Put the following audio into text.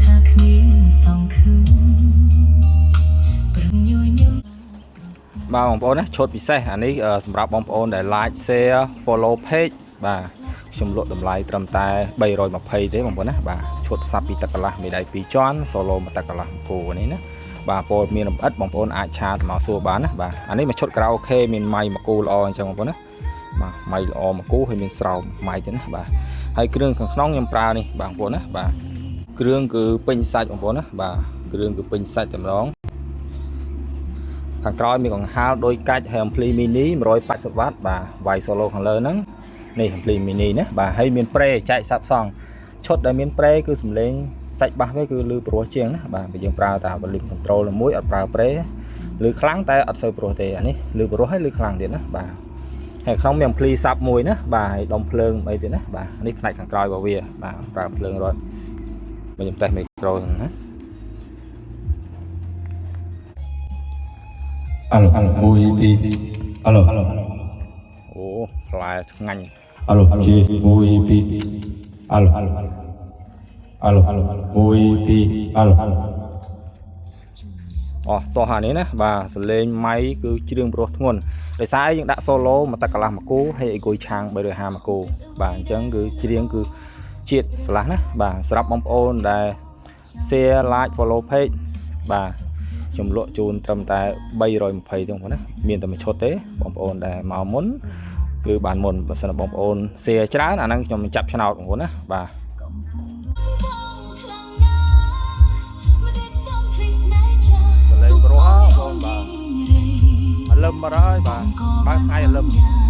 ថាគ្មានសង្ឃឹមព្រឹងញញឹម បាទបងប្អូនណាឈុតពិសេសអានេះសម្រាប់បងប្អូនដែល like share follow page បាទខ្ញុំលក់តម្លៃត្រឹមតែ320ទេបងប្អូនណាបាទឈុត sub ពីទឹកកន្លះមេដៃ2ជាន់ solo មួយទឹកកន្លះមួយគូនេះណាបាទពលមានលម្អិតបងប្អូនអាច chat មកសួរបានណាបាទអានេះមួយឈុត karaoke មានម៉ៃមួយគូល្អអញ្ចឹងបងប្អូនណាបាទម៉ៃល្អមួយគូហើយមានស្រោមម៉ៃទៀតណាបាទហើយគ្រឿងខាងក្នុងខ្ញុំប្រើនេះបាទបងប្អូនណាបាទគ្រឿងគឺពេញសាច់បងប្អូនណាបាទគ្រឿងគឺពេញសាច់តែម្ដង ខាងក្រោយមានកង្ហាលដោយកាច់ហើយ ampli mini 180វ៉ាត់បាទវាយ solo ខាងលើហ្នឹងនេះ ampli mini ណាបាទហើយមាន pre ចែកសាប់សង់ឈុតដែលមាន pre គឺសំឡេងសាច់បាសវាគឺលឺព្រោះជាងណាបាទបើយើងប្រើតា volume control មួយអត់ប្រើ pre លឺខ្លាំងតែអត់សូវព្រោះទេអានេះលឺព្រោះហើយលឺខ្លាំងទៀតណាបាទហើយក្នុងមាន ampli sub មួយណាបាទហើយដុំភ្លើងអីទៀតណាបាទនេះផ្នែកខាងក្រោយរបស់វាបាទប្រើភ្លើងរត់មកខ្ញុំតេស្ត micro ហ្នឹងណា អាឡូអាឡូ1 2អាឡូអាឡូ អូផ្លែឆ្ងាញ់ អាឡូជា1 2អាឡូអាឡូអាឡូ1 2អាឡូអាឡូ អស់តោះអានេះណាបាទសលេងម៉ៃគឺជ្រៀងព្រោះធ្ងន់ដោយសារយើងដាក់ solo មកទឹកកន្លះមួយគូហើយអីគុយឆាង350មួយគូបាទអញ្ចឹងគឺជ្រៀងគឺជាតិស្រឡះណាបាទសម្រាប់បងប្អូនដែល share like follow page បាទខ្ញុំលក់ជូនត្រឹមតែ320ទេបងប្អូនណាមានតែមួយឈុតទេបងប្អូនដែលមកមុនគឺបានមុនបើសិនណាបងប្អូន share ច្រើនអាហ្នឹងខ្ញុំចាប់ឆ្នោតបងប្អូនណាបាទ បងខ្លាំងណាស់មិនដែលបងភ្លេចស្នេហ៍ចាស់ សលេងព្រោះហ៎បងប្អូនបាទ អលឹមបាត់ហើយបាទបើកថ្ងៃអលឹម